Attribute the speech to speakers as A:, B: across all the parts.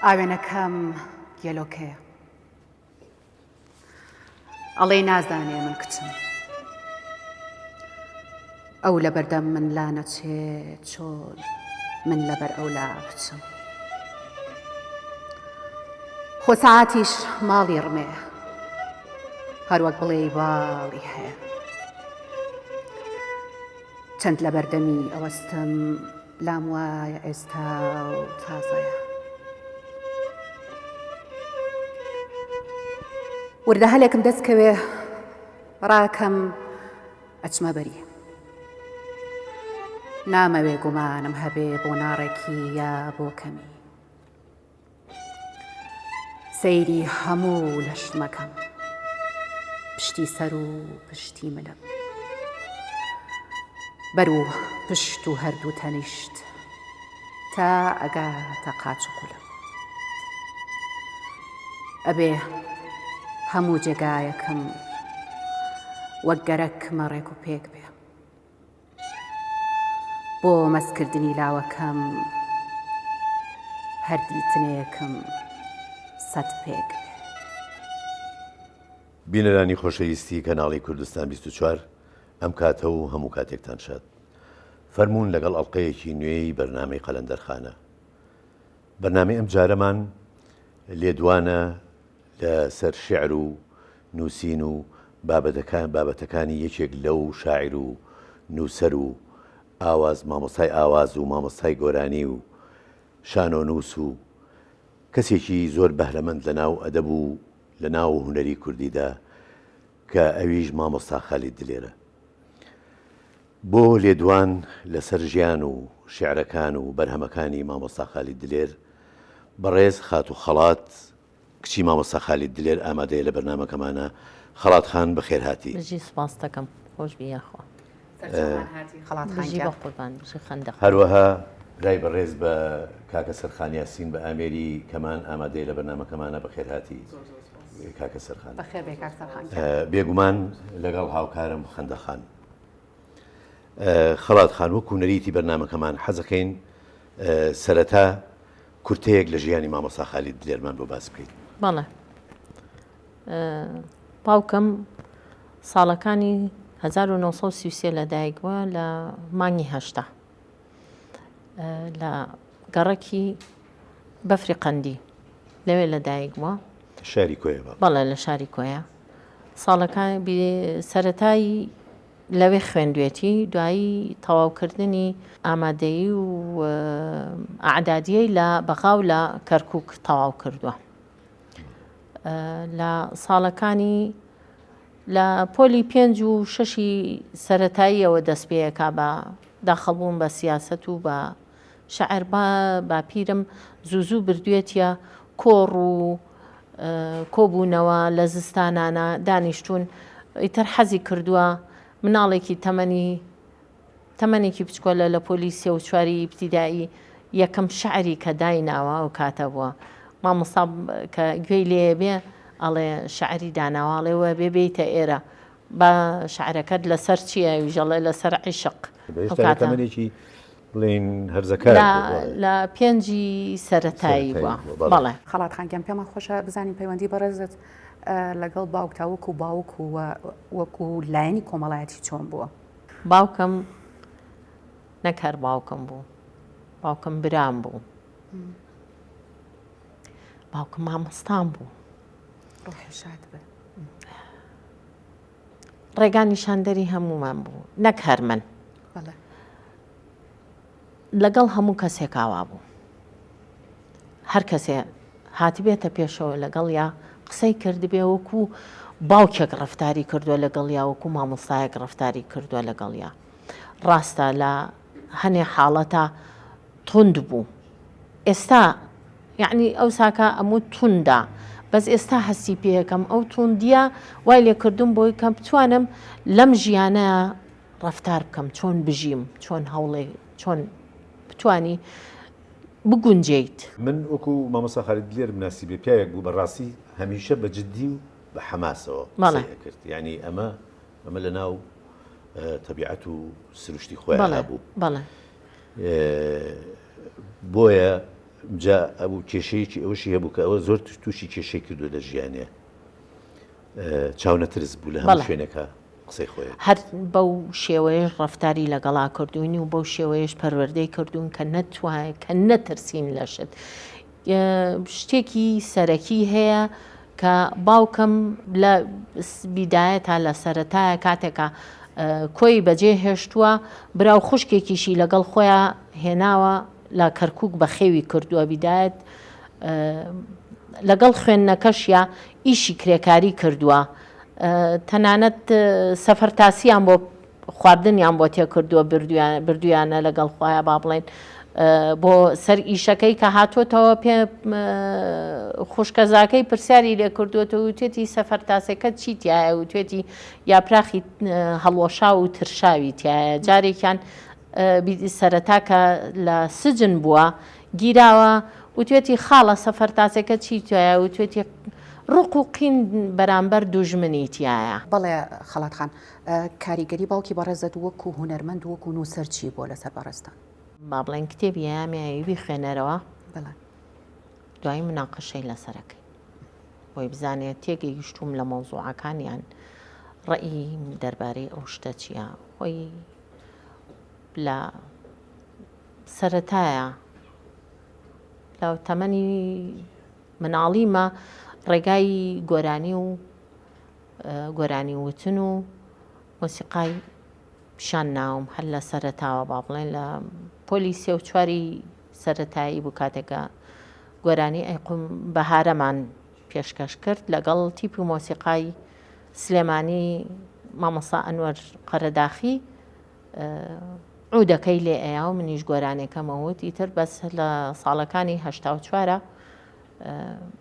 A: ئاوێنەکەم گێلۆکەیە. ئەڵێی نازانێ من کچم. ئەو لەبەردەم من لا نەچێ چۆن من لەبەر ئەو لا بچم. خۆ سەعاتیش ماڵی ڕمێ هەروەک بڵێی باڵی هەیە. چەند لەبەردەمی ئەوەستم لام وایە ئێستا و تازەیە. وردە هەلێکم دەست کەوێ ڕاکەم ئەچمە بەری. نامەوێ گومانم هەبێ بۆ ناڕێکی یا بۆ کەمی. سەیری هەموو لەشمەکەم پشتی سەر و پشتی ملم بەر و پشت و هەردوو تەنیشت تا ئەگاتە قاچ و قولم ئەبێ هەموو جێگایەکم وەک گەرەکمە ڕێک و پێک بێ بۆ مەستکردنی لاوەکەم هەر دیتنێکم سەت پێک بێ.
B: بینەرانی خۆشەویستی کەناڵی کوردستان 24 ئەم کاتە و هەموو کاتێکتان شاد. فەرموون لەگەڵ ئەڵقەیەکی نوێی بەرنامەی قەلەندەرخانە. بەرنامەی ئەم جارەمان لێدوانە لە سەر شیعر و نووسین و بابەتەکان بابەتەکانی یەکێک لەو شاعیر و نووسەر و ئاواز مامۆستای ئاواز و مامۆستای گۆرانی و شانۆنووس و کەسێکی زۆر بەهرەمەند لە ناو ئەدەب و لە ناو هونەری کوردیدا کە ئەویش مامۆستا خالید دلێرە. بۆ لێدوان لەسەر ژیان و شیعرەکان و بەرهەمەکانی مامۆستا خالید دلێر، بەڕێز خاتوو خەڵات کچی مامۆستا خالید دلێر ئامادەیە لە بەرنامەکەمانا. خەڵات خان بەخێرهاتی.
C: بژی سوپاست دەکەم خۆش بی یاخوا.
A: سەرچاوان هاتی خەڵات خان
C: بژی
A: گیان.
C: بەقوربان بژی خەندە خۆش.
B: هەروەها برای بەڕێز بە کاکە سەرخان یاسین بە ئامێری کەمان ئامادەیە لە بەرنامەکەمانا بەخێرهاتی
A: زۆر زۆر سوپاس.
B: کاکە سەرخان.
A: بەخێر بێی کاک سەرخان گیان.
B: بێگومان لەگەڵ هاوکارم خەندە خان. خەڵات خان وەکو نەریتی بەرنامەکەمان حەزەکەین سەرەتا کورتەیەک لە ژیانی مامۆستا خالید دلێرمان بۆ باس بکەیت.
C: بەڵێ باوکم ساڵەکانی 1933 لەدایک بووە لە مانگی هەشتا لە گەڕەکی بەفری قەندی لەوێ لەدایک بووە
B: شاری کۆیە
C: بەڵێ لە شاری کۆیە ساڵەکان سەتایی لەوێ خوێندوێتی، دوایی تەواوکردنی ئامادەیی و ئەعدادیەی لە بەغا و لە کەرکوک تەواو کردووە. لە ساڵەکانی لە پۆلی پێنج و شەشی سەتاییەوە دەست پێیەکا بە داخڵبوون بە سیاسەت و بە شەعر با باپیرم زوو زوو بردوێتیە کۆڕ و کۆبوونەوە لە زستانانە دانیشتوون ئیتر حەزی کردووە مناڵێکی تەمەنی تەمەنێکی بچکۆلە لە پۆلی سێ و چواری ئیبتیدایی یەکەم شعری کە دایناوە ئەو کاتە بووە مامۆستا کە گوێی لێ بێ ئەڵێ شعری داناوە ئەڵێ وە بێ بێیتە ئێرە با شعرەکەت لەسەر چییە ئەویش ئەڵێ لەسەر عیشق
B: ئەو کاتە تەمەنێکی بڵێین هەرزەکار بووە.
C: لە پێنجی سەرەتایی بووە بەڵێ.
A: خەڵات خان گیان پێمان خۆشە بزانین پەیوەندی بەڕێزت لەگەڵ باوکتا وەکو باوک و وەکو لایەنی کۆمەڵایەتی چۆن بووە؟
C: باوکم نەک هەر باوکم بوو، باوکم برام بوو، باوکم مامۆستام بوو.
A: ڕۆحی شاد بێ.
C: ڕێگا نیشاندەری هەموومان بوو نەک هەر من لەگەڵ هەموو کەسێک ئاوا بوو هەر کەسێ هاتبێتە پێشەوە لەگەڵ یا قسەی کردبێ وەکو باوکێک ڕفتاری کردووە لەگەڵ یا وەکو مامۆستایەک ڕفتاری کردووە لەگەڵ یا ڕاستە لە هەنێ حاڵەتە توند بوو ئێستا یەعنی ئەوساکە ئەموت توندە بەس ئێستا هەستی پێەکەم ئەو توندیە وای لێکردم بۆی کە بتوانم لەم ژیانە ڕەفتار بکەم چۆن بژیم چۆن هەوڵێ چۆن بتانی بگونجێیت.
B: من وەکو مامۆستا خالید دلێرم ناسیبێ پیاوێک بوو بەڕاستی هەمیشە بە جدی و بە حەماسەوە قسەی ئەکرد یانی ئەمە ئەمە لە ناو تەبیعەت و سروشتی خۆیان بوو. بۆیە. جا ئەو کێشەیەکی ئەوشی هەبوو کە ئەوە زۆر تووشی کێشەی کردو لە ژیانێ چاونەترس بوو لە هەموو شوێنێکا قسەی خۆی.
C: هەر بەو شێوەیەش ڕەفتاری لەگەڵا کردووین و بەو شێوەیەش پەروەردەی کردوون کە نەتوان کە نەترسین لە شت. شتێکی سەرەکی هەیە کە باوکم لە بیدایەتا لە سەرەتایە کاتێکە کۆی بەجێ هێشتووە برا و خوشکێکیشی لەگەڵ خۆیان هێناوە لە کەرکک بەخێوی کردووە بیدایەت لەگەڵ خوێندنەکەشیا ئیشی کرێکاری کردووە تەنانەت سەفەرتاسیان بۆ خواردنیان بۆ تێکردووە بردویانە لەگەڵ خۆیان با بڵێن بۆ سەر ئیشەکەی کە هاتووەتەوە پێ خوشکەزاکەی پرسیاری لێ کردووەتەوە وتێتی سەفەرتاسەکە چی تایە وتێتی یاپراخی هەڵوەشاو و ترشاوی تایە جارێکیان سەرەتا کە لە سجن بووە گیراوە وتوێتی خاڵە سەفەرتاسەکە چی تایە وتوێتی ڕق و قین بەرامبەر دوژمنی تایە.
A: بەڵێ خەڵات خان، کاریگەری باوکی بەڕێزت وەکو هونەرمەند و وەکو نووسەر چی بووە لەسەر بەڕێزتان؟
C: با بڵێین کتێبی ئەیامی ئەیوبی خوێنەرەوە دوایی مناقەشەی لەسەرەکەین بۆی بزانێت تێگەیشتووم لە مەوزوعەکان یان ڕەئیم دەربارەی ئەو شتە چییە خۆی لە سەرەتایە لە تەمەنی مناڵیمە ڕێگای گۆرانی و گۆرانی وتن و مۆسیقای پیشان ناوم هەر لە سەرەتاوە با بڵێن لە پۆلی سێ و چواری سەرەتایی بوو کاتێکە گۆرانی ئەی قوم بەهارەمان پێشکەش کرد لەگەڵ تیپی مۆسیقای سلێمانی مامۆستا ئەنوەر قەرەداخی عودەکەی لێ ئەیا و منیش گۆرانێکەم ئەوت ئیتر بەس لە ساڵەکانی هەشتا و چوارە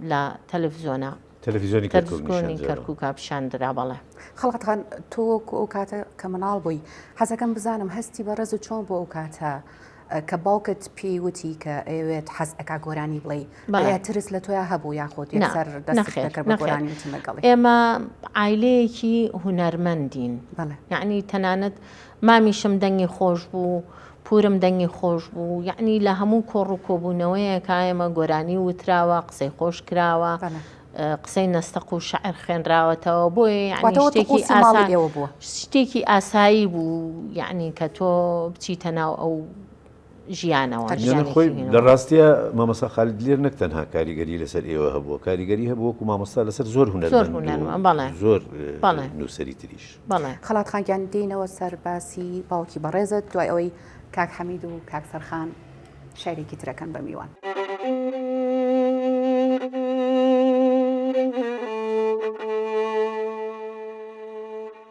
C: لە تەلەفزیۆنە
B: تەلەفیزیۆنی
C: تەلەفزیۆنی کەرکووکا پیشان درا بەڵێ.
A: خەڵات خان تۆ وەکو ئەو کاتە کە مناڵ بووی حەزەکەم بزانم هەستی بەڕێزت چۆن بوو ئەو کاتە کە باوکت پێی وتی کە ئەیەوێت حەز ئەکا گۆرانی بڵێی ئایا ترس لە تۆیا هەبوو یاخود یەکسەر دەستت دەکرد بە گۆرانی وتن لەگەڵی؟
C: ئێمە عایلەیەکی هونەرمەندین یەعنی تەنانەت مامیشم دەنگی خۆش بوو پورم دەنگی خۆش بوو یەعنی لە هەموو کۆڕ و کۆبوونەوەیەکا ئێمە گۆرانی وتراوە قسەی خۆش کراوە قسەی نەستەق و شعر خوێنراوەتەوە بۆیە یعنی شتێکی ئاسان شتێکی ئاسایی بوو یعنی کە تۆ بچیتە ناو ئەو ژیانەوە
B: خۆی لە ڕاستیە مامۆستا خالید دلێر نەک تەنها کاریگەری لەسەر ئێوە هەبووە کاریگەری هەبوو وەکو مامۆستا لەسەر زۆر هونەرمەند زۆر نووسەری تریش.
A: خەڵات خان گیان دێینەوە سەر باسی باوکی بەڕێزت دوای ئەوەی کاک حەمید و کاک سەرخان شعرێکی ترەکەن بە میوان.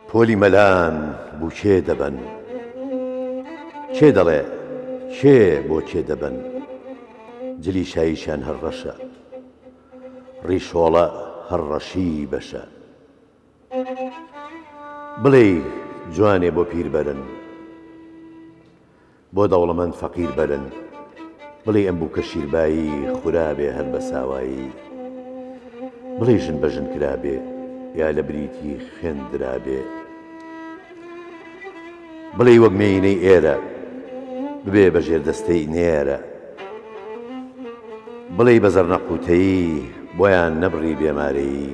B: پۆلی مەلان بو کێ دەبەن؟ کێ دەڵێ کێ بۆ کێ دەبەن؟ جلی شاییشیان هەر ڕەشە، ڕیشۆڵە هەر ڕەشی بەشە. بڵێی جوانێ بۆ پیر بەرن بۆ دەوڵەمەند فەقیر بەرن بڵێی ئەم بووکە شیربایی خورابێ هەر بە ساوایی بڵێی ژن بە ژن کرابێ یا لە بریتی خوێن درابێ بڵێی وەک مێینەی ئێرە ببێ بە ژێردەستەی نێرە بڵێی بە زەرنەقوتەیی بۆیان نەبڕی بێمارەیی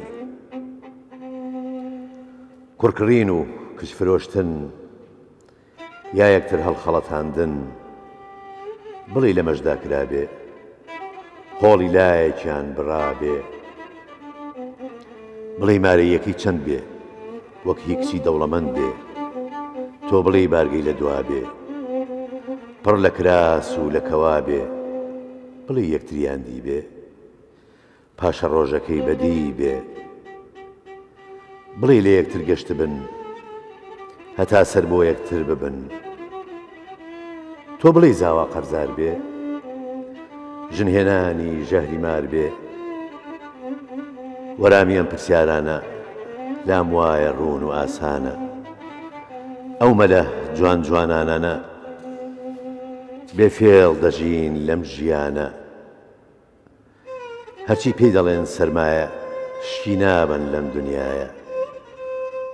B: کوڕ کڕین و کچ فرۆشتن یا یەکتر هەڵخەڵەتاندن بڵێی لەمەشدا کرابێ قۆڵی لایەکیان بڕابێ بڵێی مارەییەکەی چەند بێ وەک هی کچی دەوڵەمەند بێ تۆ بڵێی بارگەی لە دوا بێ پڕ لە کراس و لە کەوا بێ بڵێی یەکتریان دیبێ پاشەڕۆژەکەی بەدی بێ بڵێی لە یەکتر گەشتبن هەتا سەر بۆ یەکتر ببن تۆ بڵێی زاوا قەرزار بێ ژن هێنانی ژەهری مار بێ وەرامی ئەم پرسیارانە لام وایە ڕوون و ئاسانە ئەو مەلە جوان جوانانانە بێ فێڵ دەژین لەم ژیانە هەرچی پێی دەڵێن سەرمایە شکی نابەن لەم دنیایە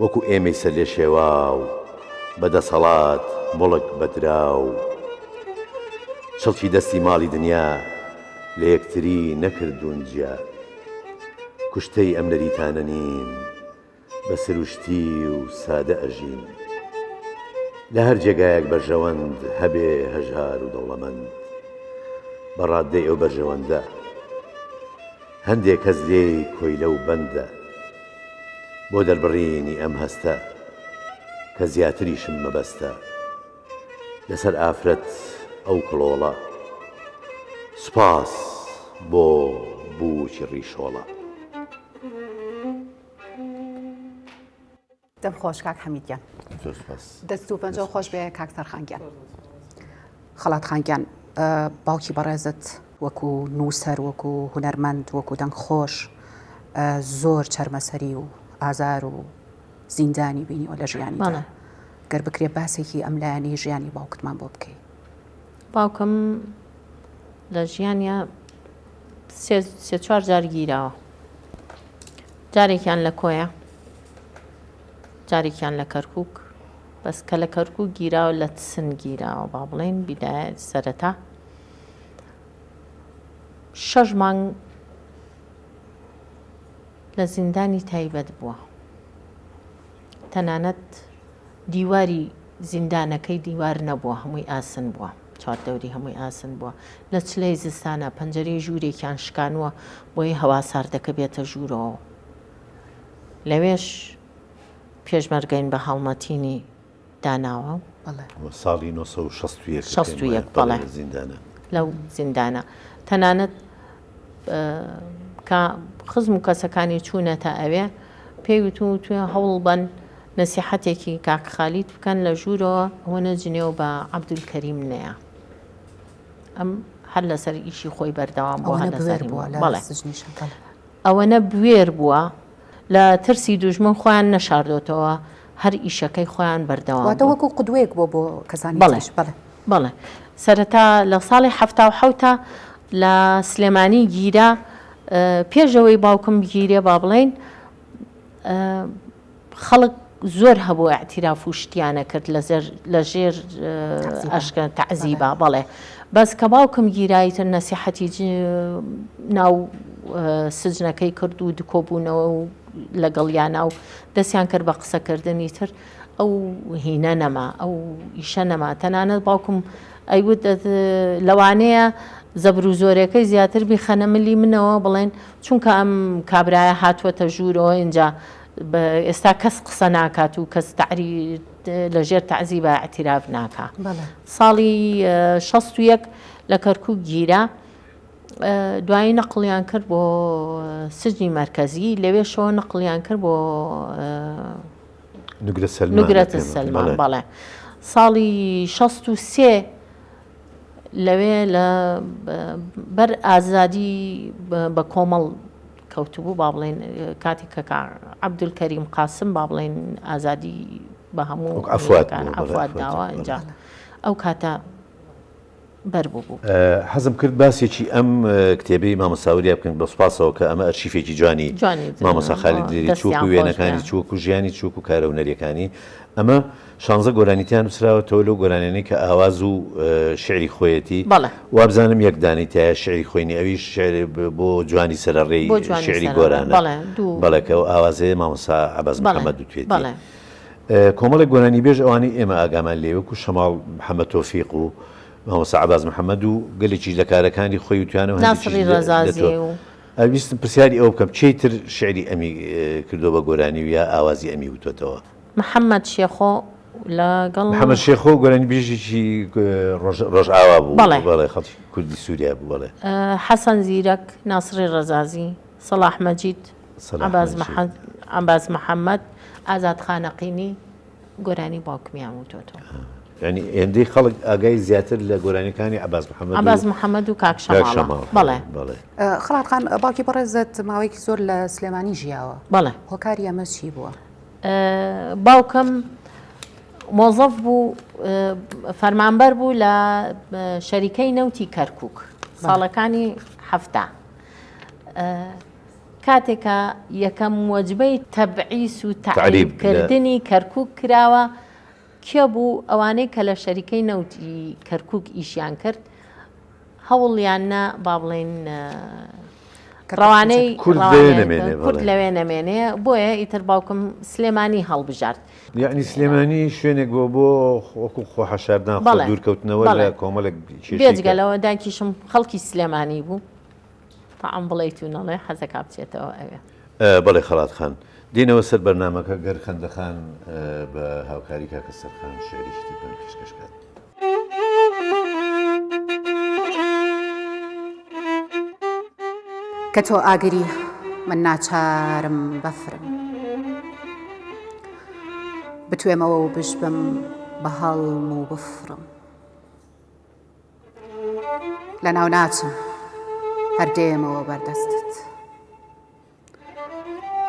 B: وەکو ئێمەی سەرلێشێواو بە دەسەڵات موڵک بە دراو چڵکی دەستی ماڵی دنیا. لە یەکتری نەکردوون جیا. کوشتەی ئەم نەریتانە نین، بە سروشتی و سادە ئەژین. لە هەر جێگایەک بەرژەوەند هەبێ هەژار و دەوڵەمەند بە ڕاددەی ئەو بەرژەوەندە. هەندێ کەس لێی کۆیلە و بەندە. بۆ دەربڕینی ئەم هەستە کە زیاتریشم مەبەستە. لەسەر ئافرەت ئەو کڵۆڵە. سوپاس بۆ بووکی ڕیشۆڵە.
A: دەم خۆش کاک حەمید گیان.
B: زۆر سوپاس.
A: دەست و پەنجەو خۆش بێ کاک سەرخان گیان. خەڵات خان گیان باوکی بەڕێزت وەکو نووسەر وەکو هونەرمەند وەکو دەنگ خۆش زۆر چەرمەسەری و ئازار و زیندانی بینیوە لە ژیانیدا. گەر بکرێ باسێکی ئەم لایەنەی ژیانی باوکتمان بۆ بکەی.
C: باوکم لە ژیانیا سێ چوار جار گیراوە. جارێکیان لە کۆیە، جارێکیان لە کەرکووک، بەس کە لە کەرکووک گیراوە لە تسن گیراوە با بڵێین بیدایە سەرەتا شەش مانگ لە زیندانی تایبەت بووە. تەنانەت دیواری زیندانەکەی دیوار نەبووە هەمووی ئاسن بووە چواردەوری هەمووی ئاسن بووە لە چلەی زستانە پەنجەرەی ژوورێکیان شکانووە بۆی هەوا ساردەکە بێتە ژوورەوە لەوێش پێشمەرگەین بە هەڵمەتینی داناوە.
A: بەڵێ.
B: ساڵی 961
C: 61 بەڵێ
B: زیندانە
C: لەو زیندانە تەنانەت کە خزم و کەسەکانی چوونەتە ئەوێ پێی وتون وتویان هەوڵ بەن نەسیحەتێکی کاک خالید بکەن لە ژوورەوە ئەوەنە جنێو بە عەبدولکەریم نەیە ئەم هەر لەسەر ئیشی خۆی بەردەوام بووە
A: ئەوەنە بوێر بووە لە سجنیشە بەڵێ.
C: ئەوەنە بوێر بووە لە ترسی دوژمن خۆیان نەشاردۆتەوە هەر ئیشەکەی خۆیان بەردەوام
A: واتە وەکو قودوەیەک بووە بۆ کەسانی تریش بەڵێ.
C: بەڵێ سەرەتا لە ساڵی 77 لە سلێمانی گیرا پێش ئەوەی باوکم بگیرێ با بڵێین خەڵک زۆر هەبوو ئیعتیراف و شتیانە کرد لە ژێر ئەشکە تەعزیبا بەڵێ بەس کە باوکم گیرا ئیتر نەسیحەتی ناو سجنەکەی کرد و دکۆبوونەوە و لەگەڵیانە و دەستیان کرد بە قسەکردنی تر ئەو هینە نەما ئەو ئیشە نەما تەنانەت باوکم ئەیوت لەوانەیە زەبر و زۆرەکەی زیاتر بیخەنە ملی منەوە بڵێن چونکە ئەم کابرایە هاتووەتە ژوورەوە اینجا ئێستا کەس قسە ناکات و کەس تەعری لە ژێر تەعزیبا ئیعتیراف ناکا. ساڵی 61 لە کەرکوک گیرا دوایی نەقڵیان کرد بۆ سجنی مەرکەزی لەوێشەوە نەقڵیان کرد بۆ نوگرە سەلمان بەڵێ ساڵی 63 لەوێ لە بەر ئازادی بە کۆمەڵ کەوتبوو با بڵێن کاتێک کە عەبدولکەریم قاسم با بڵێن ئازادی بە هەموو عەفوات داوە ئینجا ئەو کاتە بەر بوو.
B: حەزم کرد باسێکی ئەم کتێبەی مامۆستا وریا بکەین بە سوپاسەوە کە ئەمە ئەرشیفێکی جوانی مامۆستا خالید دلێری چ وەکو وێنەکانی چ وەکو ژیانی چ وەکو کارە هونەریەکانی ئەمە شانزە گۆرانی تیا نووسراوەتەوە لەو گۆرانیانەی کە ئاواز و شیعری خۆیەتی
C: بەڵێ.
B: وابزانم یەک دانەی تایە شیعری خۆی نیە ئەویش شیعر بۆ جوانی سەرەڕێی
C: بۆ جوانی
B: شیعری
C: سەرەڕێ
B: گۆرانە
C: بەڵێ دوو
B: بەڵێ کە ئەو ئاوازەیە مامۆستا عەباس
C: بەڵێ
B: محەمەد وتوێتی
C: بەڵێ.
B: کۆمەڵێک گۆرانیبێژ ئەوانەی ئێمە ئاگامان لێی وەکو شەماڵ محەمەد تۆفیق و مامۆستا عەباس محەمەد و گەلێکیش لە کارەکانی خۆی وتویانە و هەندێکیش
C: ناسڕی
B: لە لە تۆ
C: ڕەزازی و.
B: ئەویستم پرسیاری ئەوە بکەم کێی تر شیعری ئەمی کردووە بە گۆرانی و یا ئاوازی ئەمی وتۆتەوە؟
C: محەمەد شێخۆ لەگەڵ.
B: محەمەد شێخۆ گۆرانیبێژێکی ڕۆژئاوا بوو،
C: بەڵێ.
B: بەڵێ خەڵکی کوردی سووریا بوو، بەڵێ.
C: حەسەن زیرەک، ناسڕی ڕەزازی، سەڵاح مەجید،
B: سەلاح
C: عەباس
B: مەجید.
C: عەباس محەمەد، ئازاد خانەقینی گۆرانی باوکمیان وتۆتەوە.
B: یانی هێندەی خەڵک ئاگای زیاتر لە گۆرانیەکانی عەباس محەمەد و
C: عەباس محەمەد و کاک
B: کاک
C: شەماڵە.
B: شەماڵ
C: بەڵێ.
B: بەڵێ.
A: خەڵات خان باوکی بەڕێزت ماوەیەکی زۆر لە سلێمانی ژیاوە.
C: بەڵێ.
A: هۆکاری ئەمە چی بووە؟
C: باوکم مۆزەف بوو فەرمانبەر بوو لە شەریکەی نەوتی کەرکک ساڵەکانی هەفتا کاتێکە یەکەم وەجبەی تەبعیس و تەعریبکردنی کەرکک کراوە کێ بوو ئەوانەی کە لە شەریکەی نەوتی کەرکک ئیشیان کرد. هەوڵیان نا با بڵێین ڕەوانەی
B: کورد لەوێ نەمێنێ
C: کورد لەوێ نەمێنێ بۆیە ئیتر باوکم سلێمانی هەڵبژارد.
B: یەعنی سلێمانی شوێنێک بووە بۆ وەکو خۆ حەشاردان خۆ دوورکەوتنەوە لە کۆمەڵێک
C: کێشەی بێجگە لەوە دایکیشم خەڵکی سلێمانی بوو تەعام بڵێیت و نەڵێ حەزەکا بچێتەوە ئەوێ.
B: بەڵێ خەڵات خان. دێینەوە سەر بەرنامەکە گەر خەندە خان بە هاوکاری کاکە سەرخان شیعرێکی ترمان پێشکەش کات.
A: کە تۆ ئاگری من ناچارم بەفرم بتوێمەوە و بشبم بە هەڵم و بفڕم لە ناو ناچم هەر دێمەوە بەردەستت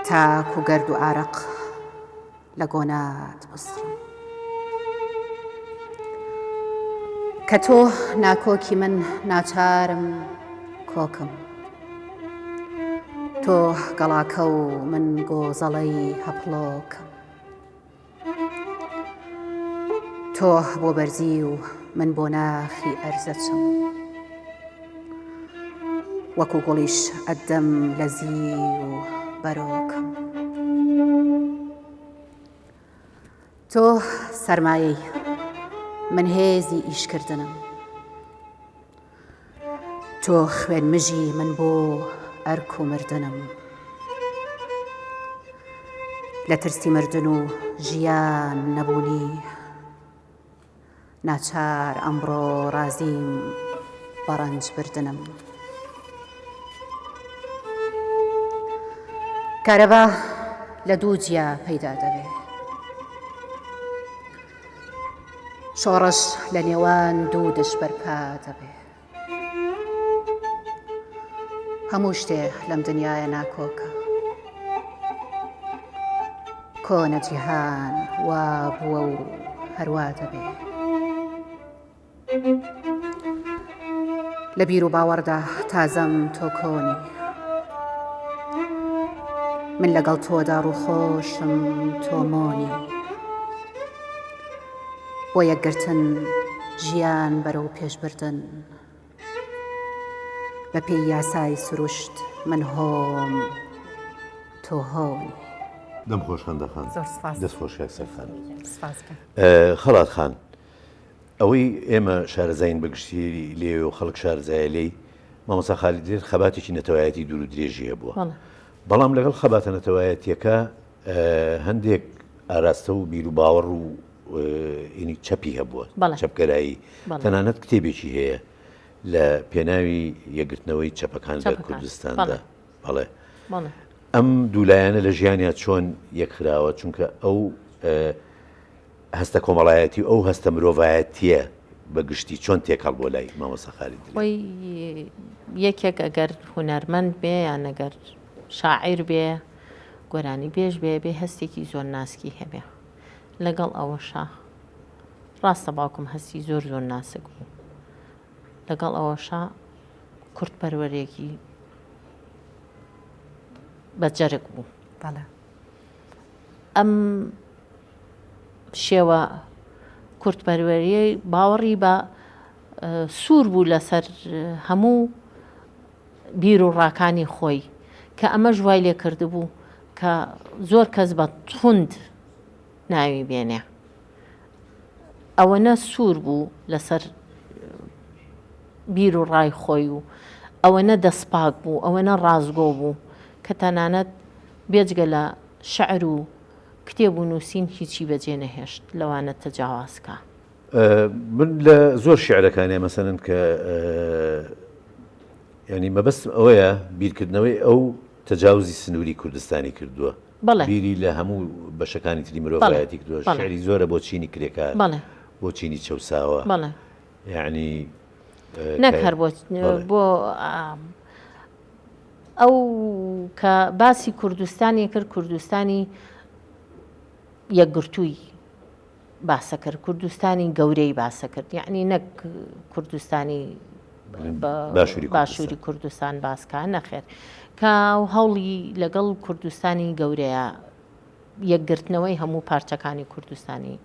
A: تاکو گەرد و ئارەق لە گۆنات بسڕم. کە تۆ ناکۆکی من ناچارم کۆکم. تۆ گەڵاکە و من گۆزەڵەی هەپڵۆکم. تۆ بۆ بەرزی و من بۆ ناخی ئەرزەچم. وەکو گوڵیش ئەدەم لە زیو و بەرۆکم. تۆ سەرمایەی من هێزی ئیشکردنم. تۆ خوێنمژی من بۆ ئەرک و مردنم. لە ترسی مردن و ژیان نەبوونی ناچار ئەمڕۆ ڕازیم بە ڕەنج بردنم. کارەبا لە دوو جیا پەیدا دەبێ. شۆڕش لە نێوان دوو دژ بەرپا دەبێ. هەموو شتێ لەم دنیایە ناکۆکە. کۆنە جیهان وا بووە و هەروا دەبێ. لە بیر و باوەڕدا تازەم تۆ کۆنی. من لەگەڵ تۆدا ڕووخۆشم تۆ مۆنی. بۆ یەکگرتن ژیان بەرەو پێشبردن. بە پێی یاسای سروشت من هۆم تۆ هۆنی.
B: دەم خۆش خەندە خان.
A: زۆر سپاس.
B: دەست خۆش کاک سەرخان.
A: سپاس کەم.
B: خەڵات خان ئەوەی ئێمە شارەزاین بە گشتی لێ و خەڵک شارەزایە لێی مامۆستا خالید دلێر خەباتێکی نەتەوایەتی دوور و درێژی هەبووە بەڵام لەگەڵ خەباتە نەتەوایەتیەکە هەندێک ئاراستە و بیر و باوەڕ و ئینی چەپی هەبووە چەپگەرایی تەنانەت کتێبێکی هەیە لە پێناوی یەکگرتنەوەی چەپەکان لە کوردستاندا بەڵێ ئەم دوولایەنە لە ژیانیا چۆن یەکخراوە چونکە ئەو هەستە کۆمەڵایەتی و ئەو هەستە مرۆڤایەتییە بە گشتی چۆن تێکەڵ بووە لای مامۆستا خالید دلێر؟
C: خۆی یەکێک ئەگەر هونەرمەند بێ یان ئەگەر شاعیر بێ گۆرانی بێژ بێ بێ هەستێکی زۆر ناسکی هەبێ لەگەڵ ئەوەشا ڕاستە باوکم هەستی زۆر زۆر ناسک بوو لەگەڵ ئەوەشا کوردپەروەرێکی بە جەرگ بوو.
A: بەڵێ.
C: ئەم شێوە کوردپەروەریەی باوەڕی بە سوور بوو لەسەر هەموو بیر و ڕاکانی خۆی کە ئەمەش وای لێ کردبوو کە زۆر کەس بە توند ناوی بێنێ ئەوەنە سوور بوو لەسەر بیر و ڕای خۆی و ئەوەنە دەستپاک بوو ئەوەنە ڕاستگۆ بوو کە تەنانەت بێجگە لە شعر و کتێب و نووسین هیچی بەجێ نەهێشت لەوانە تەجاواز کا.
B: من لە زۆر شیعرەکانیا مەسەلەن کە یانی مەبەستم ئەوەیە بیرکردنەوەی ئەو تەجاوزی سنووری کوردستانی کردووە بیری لە هەموو بەشەکانی تری مرۆڤایەتی کردووە شعری زۆرە بۆ چینی کرێکار بۆ چینی چەوساوە یعنی
C: نەک هەر بۆ بۆ ئەو کە باسی کوردستانی کرد کوردستانی یەکگرتووی باسە کرد کوردستانی گەورەی باسە کرد یعنی نەک کوردستانی باشووری کوردستان باسکە نەخێر کە هەوڵی لەگەڵ کوردستانی گەورەیە یەکگرتنەوەی هەموو پارچەکانی کوردستانی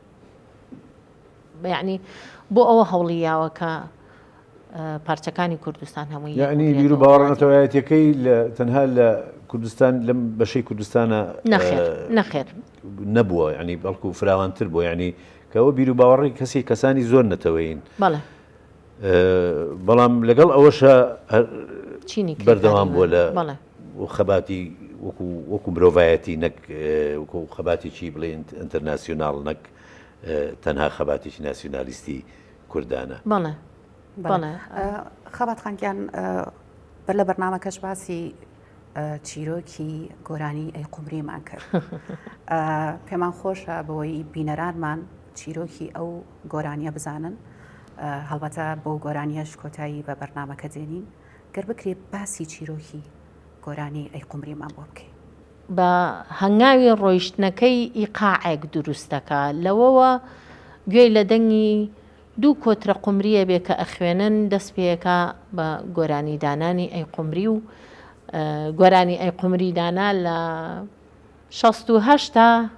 C: یعنی بۆ ئەوە هەوڵی یاوە کە. پارچەکانی کوردستان هەمووی
B: یعنی بیر و باوەڕە نەتەوایەتیەکەی لە تەنها لە کوردستان لەم بەشەی کوردستانە
C: نەخێر نەخێر
B: نەبووە یعنی بەڵکو فراوانتر بووە یعنی کەەوە بیر و باوەڕی کەسی کەسانی زۆر نەتەوەین
C: بەڵێ
B: بەڵام لەگەڵ ئەوەشە
C: چینی
B: بەردەوام بووە لە خەباتی وەکو وەکو مرۆڤایەتی نەک وەکو خەباتێکی بڵێن ئینتەرناسیۆناڵ نەک تەنها خەباتێکی ناسیونالیستی کوردانە.
C: بەڵێ بەڵێ.
A: خەبات خان گیان بەر لە بەرنامەکەش باسی چیرۆکی گۆرانی ئەی قومریمان کرد. پێمان خۆشە بەوەی بینەرانمان چیرۆکی ئەو گۆرانیە بزانن هەڵبەتە بۆ گۆرانیەش کۆتایی بە بەرنامەکە دێنین گەر بکرێت باسی چیرۆکی گۆرانی ئەی قومریمان بۆ بکەی.
C: بە هەنگاوی ڕۆیشتنەکەی ئیقاعێک دروست دەکا. لەوەوە گوێی لە دەنگی دوو کۆترە قومرییە بێ کە ئەخوێنن، دەست پێ ئەکا بە گۆرانی دانانی ئەی قومری و گۆرانی ئەی قومری دانا لە 68 تا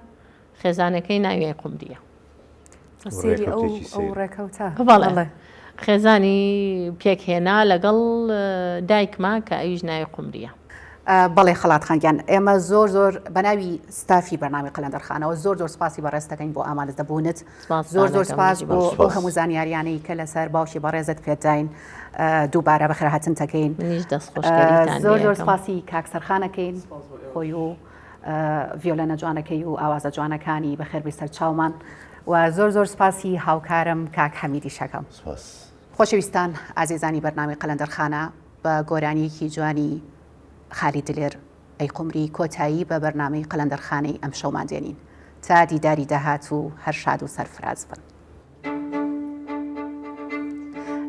C: خێزانەکەی ناوی ئەی قومرییە.
A: سەیری ئەو ئەو ڕێکەوتە.
C: بەڵێ. خێزانی پێکهێنا لەگەڵ دایکما کە ئەویش ناوی قومریە.
A: بەڵێ خەڵات خان گیان ئێمە زۆر زۆر بە ناوی ستافی بەرنامەی قەلەندەرخانەوە زۆر زۆر سپاسی بەڕێزت دەکەین بۆ ئامادەبوونت زۆر زۆر سپاس بۆ ئەو هەموو زانیاریانەی کە لەسەر باوکی بەڕێزت پێداین دووبارە بەخێرهاتن دەکەین زۆر زۆر سپاسی کاک سەرخانەکەین خۆی و ڤیۆلەنە جوانەکەی و ئاوازە جوانەکانی بەخێربێی سەرچاومان و زۆر زۆر سپاسی هاوکارم کاک حەمیدیش ئەکەم.
B: سپاس.
A: خۆشەویستان ئازیزانی بەرنامەی قەلەندەرخانە بە گۆرانیەکی جوانی خالید دلێر ئەی قومری کۆتایی بە بەرنامەی قەلەندەرخانەی ئەمشەومان دێنین تا دیداری داهاتوو هەر شاد و سەرفراز بن.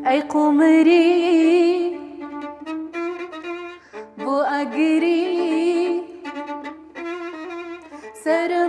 A: ئەی قومری بۆ ئەگری سەرم.